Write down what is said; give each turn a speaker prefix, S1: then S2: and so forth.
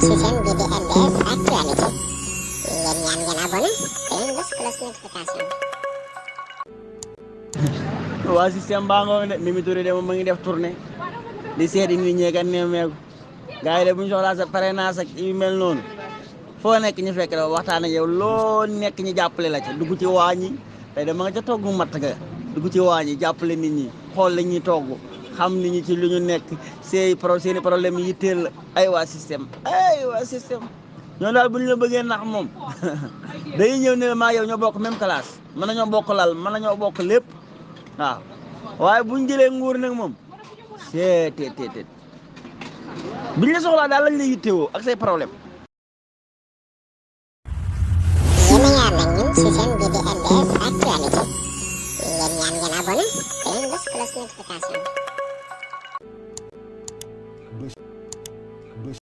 S1: si chaîne bi di LDS Actualité ngeen ñaan ngeen abonné te ngeen bës cloche notification.
S2: waa système baa ngoo de Mimi Touré de moom ma ngi def tournée di seeti nit ñi kan nemmeeku gars yi de bu ñu soxlaa sa parrainage ak yu mel noonu foo nekk ñu fekk la waxtaan ak yow loo nekk ñu jàppale la ca dugg ci waañ yi tey dama nga ca togg matt ga dugg ci waañ yi jàppale nit ñi xool la ñuy togg xam nit ñi ci lu ñu nekk seeni problème yi yitteel la ay waa système ñoo daal bu ñu la bëggee nax moom dañuy ñëw ne la maa yow ñoo bokk même classe mën nañoo bokk lal mën nañoo bokk lépp waaw waaye bu ñu jëlee nguur nag moom teet bu ñu la soxlaa daal lañ la yittewoo ak say problème.
S1: yéen a ñaan nag ñun si chaîne bi di LDS Actualité ngeen ñaan ngeen abonné te ngeen bës cloche notification.